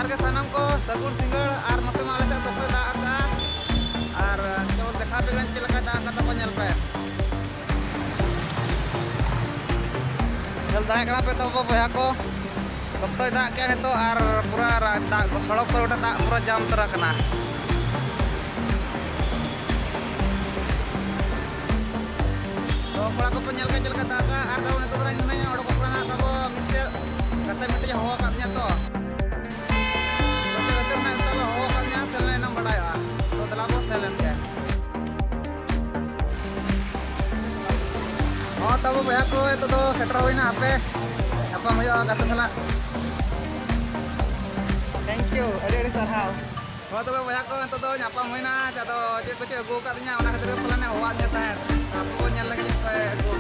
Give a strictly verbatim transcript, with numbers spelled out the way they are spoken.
ᱜᱮ ᱥᱟᱱᱟᱢ ᱠᱚ ᱥᱟᱹᱜᱩᱱ ᱥᱤᱸᱜᱟᱹᱲ᱾ ᱟᱨ ᱱᱚᱛᱮ ᱢᱟ ᱟᱞᱮ ᱥᱮᱫ ᱥᱚᱠᱛᱚᱭ ᱫᱟᱜ ᱟᱠᱟᱫᱼᱟ᱾ ᱟᱨ ᱪᱚᱞᱚ ᱫᱮᱠᱷᱟᱣ ᱟᱯᱮ ᱠᱟᱹᱱᱟᱹᱧ ᱪᱮᱫ ᱞᱮᱠᱟᱭ ᱫᱟᱜ ᱟᱠᱟᱫ ᱛᱟᱵᱚᱱ, ᱧᱮᱞ ᱯᱮ᱾ ᱧᱮᱞ ᱫᱟᱲᱮᱭᱟᱜ ᱠᱟᱱᱟ ᱯᱮ ᱛᱟᱵᱚ ᱵᱚᱭᱦᱟ ᱠᱚ, ᱥᱚᱠᱛᱚᱭ ᱫᱟᱜ ᱠᱮᱜᱼᱟ ᱱᱤᱛᱚᱜ᱾ ᱟᱨ ᱯᱩᱨᱟᱹ ᱨᱟ-, ᱫᱟᱜ ᱥᱚᱲᱚᱠ ᱠᱚᱨᱮ ᱜᱚᱴᱟ ᱫᱟᱜ ᱯᱩᱨᱟᱹ ᱡᱟᱢ ᱩᱛᱟᱹᱨ ᱟᱠᱟᱱᱟ᱾ ᱛᱚ ᱠᱚᱲᱟ ᱠᱚᱯᱮ ᱧᱮᱞ ᱠᱮᱫ ᱪᱮᱫ ᱞᱮᱠᱟ ᱫᱟᱜᱟ᱾ ᱟᱨ ᱛᱟᱵᱚ ᱱᱤᱛᱚᱜ ᱫᱚ ᱱᱟᱦᱟᱜ ᱤᱧ ᱫᱚ ᱱᱟᱦᱟᱜ ᱚᱰᱚᱠᱚᱜ ᱠᱟᱱᱟ ᱱᱟᱦᱟᱜ ᱛᱟᱵᱚ ᱢᱤᱫᱴᱮᱡ ᱜᱟᱛᱮ ᱢᱤᱫᱴᱮᱡ ᱦᱚᱦᱚ ᱟᱠᱟᱫ ᱞᱤᱧᱟ᱾ ᱛᱚ ᱜᱟᱛᱮ ᱜᱟᱛᱮ ᱨᱮᱱᱟᱜ ᱛᱟᱵᱚ ᱦᱚᱦᱚ ᱟᱠᱟᱫ ᱞᱤᱧᱟ, ᱥᱮᱱ ᱞᱮᱱ ᱮᱱᱟᱝ ᱵᱟᱰᱟᱭᱚᱜᱼᱟ᱾ ᱛᱚ ᱫᱮᱞᱟ ᱵᱚ ᱥᱮᱱ ᱞᱮᱱ ᱜᱮ᱾ ᱦᱚᱸ ᱛᱟᱵᱚ ᱵᱚᱭᱦᱟ ᱠᱚ, ᱱᱤᱛᱚᱜ ᱫᱚ ᱥᱮᱴᱮᱨ ᱦᱩᱭᱱᱟ᱾ ᱦᱟᱯᱮ ᱧᱟᱯᱟᱢ ᱦᱩᱭᱩᱜᱼᱟ ᱜᱟᱛᱮ ᱥᱟᱞᱟᱜ᱾ Thank you, ᱟᱹᱰᱤ ᱟᱹᱰᱤ ᱥᱟᱨᱦᱟᱣ᱾ ᱦᱚᱸ ᱛᱚᱵᱮ ᱵᱚᱭᱦᱟ ᱠᱚ, ᱱᱤᱛᱚᱜ ᱫᱚ ᱧᱟᱯᱟᱢ ᱦᱩᱭᱱᱟ᱾ ᱟᱫᱚ ᱪᱮᱫ ᱠᱚᱪᱚ ᱟᱹᱜᱩ ᱟᱠᱟᱫ ᱫᱤᱧᱟ, ᱚᱱᱟ ᱠᱷᱟᱹᱛᱤᱨ ᱜᱮ ᱯᱟᱞᱮᱱ ᱮ ᱦᱚᱦᱚᱣᱟᱫ ᱫᱤᱧᱟ ᱛᱟᱦᱮᱸᱫ᱾ ᱟᱵᱚ ᱵᱚᱱ ᱧᱮᱞ ᱞᱮᱜᱮ ᱪᱮᱫ ᱠᱚᱭ ᱟᱹᱜᱩ